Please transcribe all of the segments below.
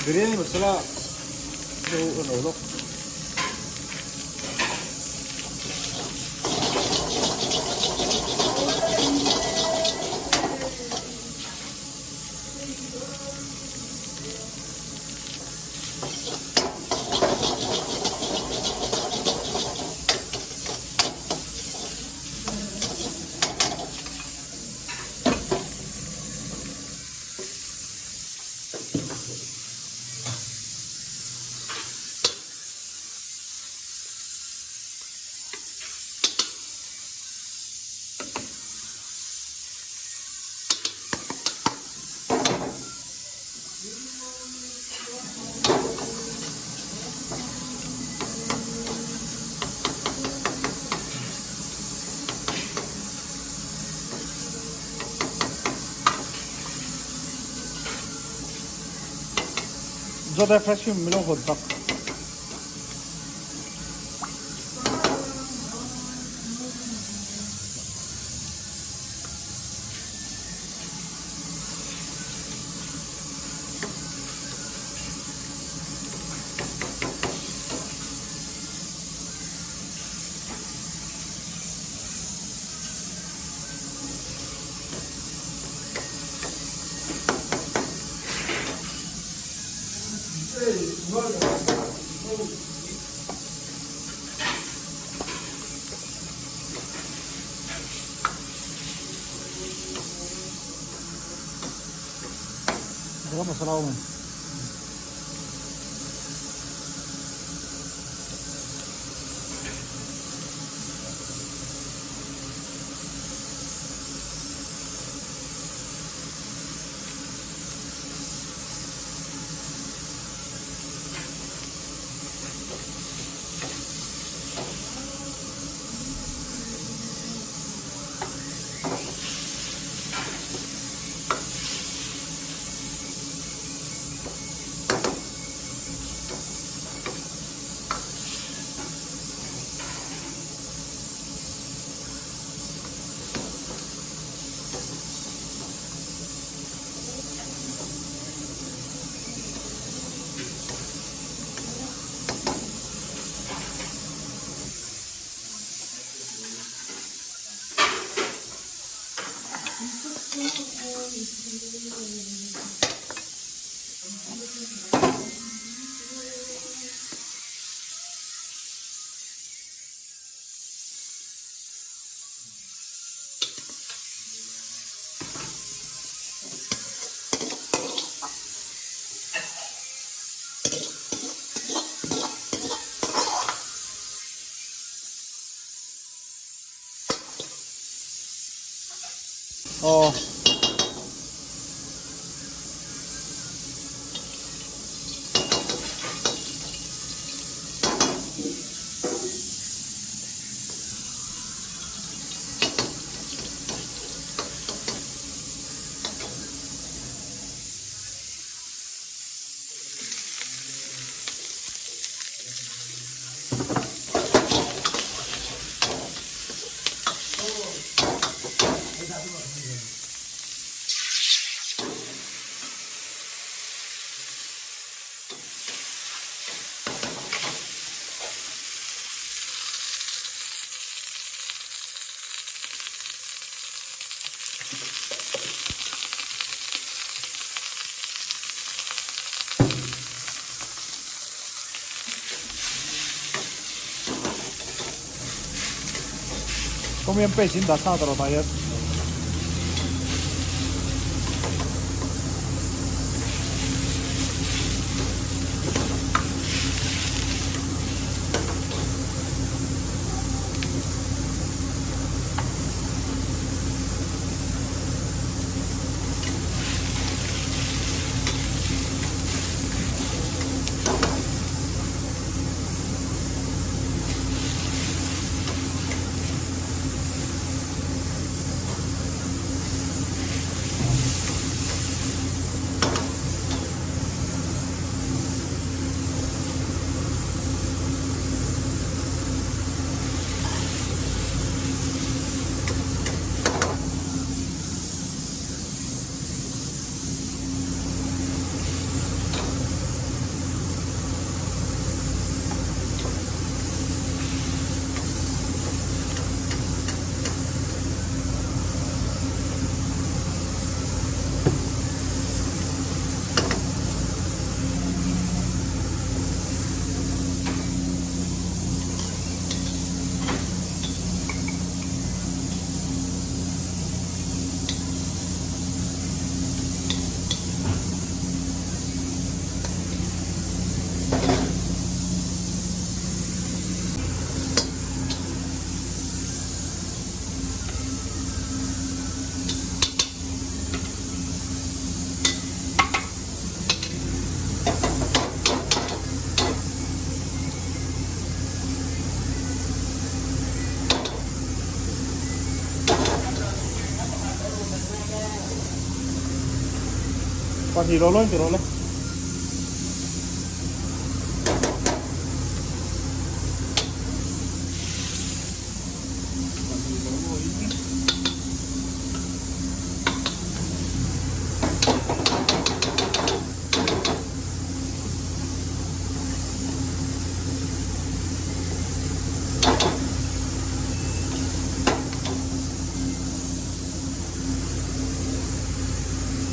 Biryani masala deuh a ro lawk. Zawt fresh cream min lo hawn sak. Garam masala awm em? Aw. Tom yum paste in dah sa ta rawh tah hian. Pahnih lo lawi ti rawh le. Pahnih lo lawiin.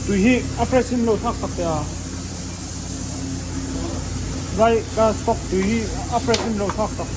Tui hi a fresh in lo thlak sak teh a. Vai ka stock tui hi a fresh in lo thlak sak.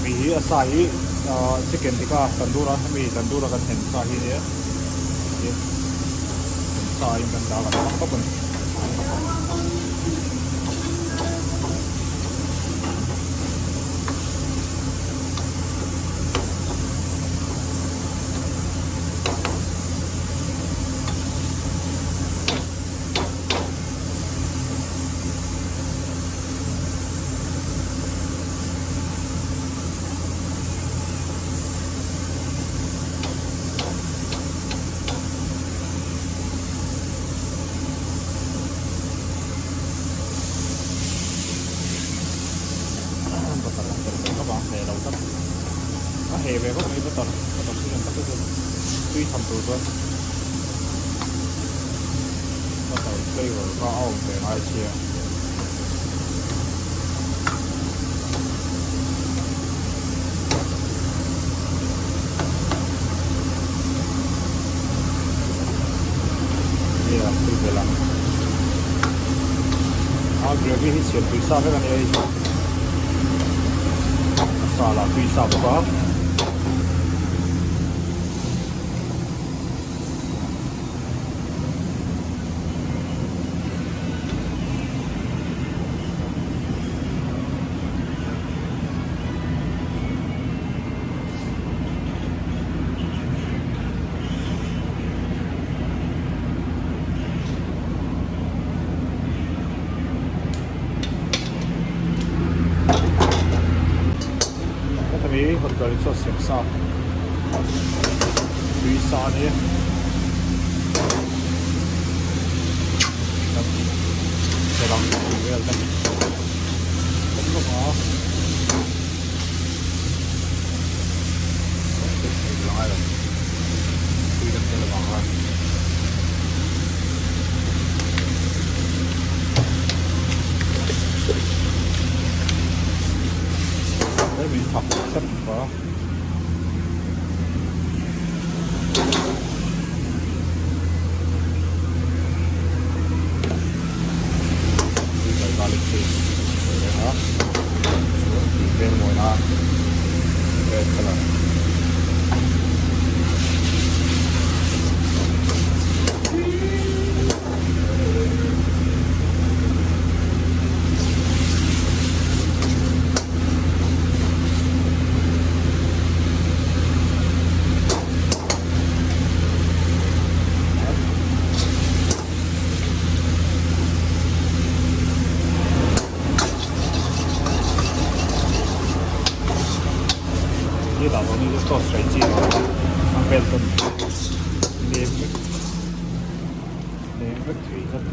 Mi hi a sa hi chicken tikha tandoor a hemi tandoor a kan hen sa hi nia hen sa in kan dah kan hmang tawp a ni. Butter an telh ve khawp a, heh lo tlat. A heh ve khawp mai butter, butter chu lian tak tak chuan tui tham tur chuan butter flavour kha a awm ve ngai sia. Nia tui belh a a gravy hi siam tui sa vek a nia hei chu a sa lah tui sa bawk a. Hemi hot garlic sauce siam sa tui sa a ni kan sarang tih vel te awm bawk a. Garlic paste a chuan tui hmel mawina red colour. Ni dah lo ni chu sauce hrai chi lo a vel pawn lem vek lem vek thei tlat.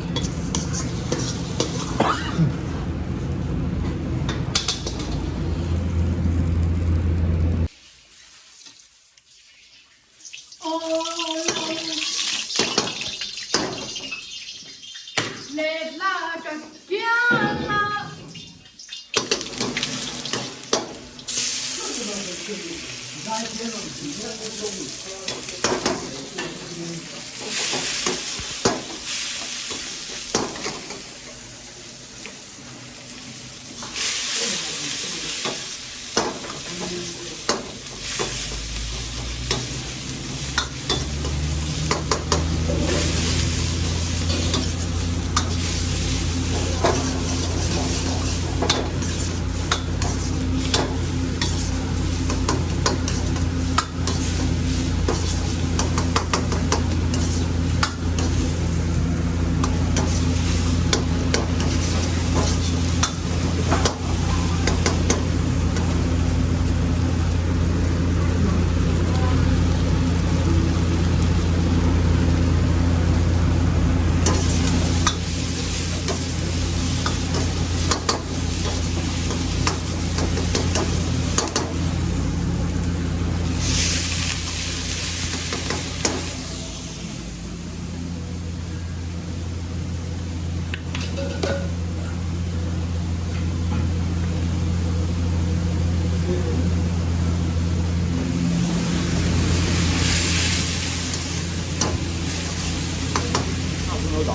Dah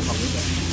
tam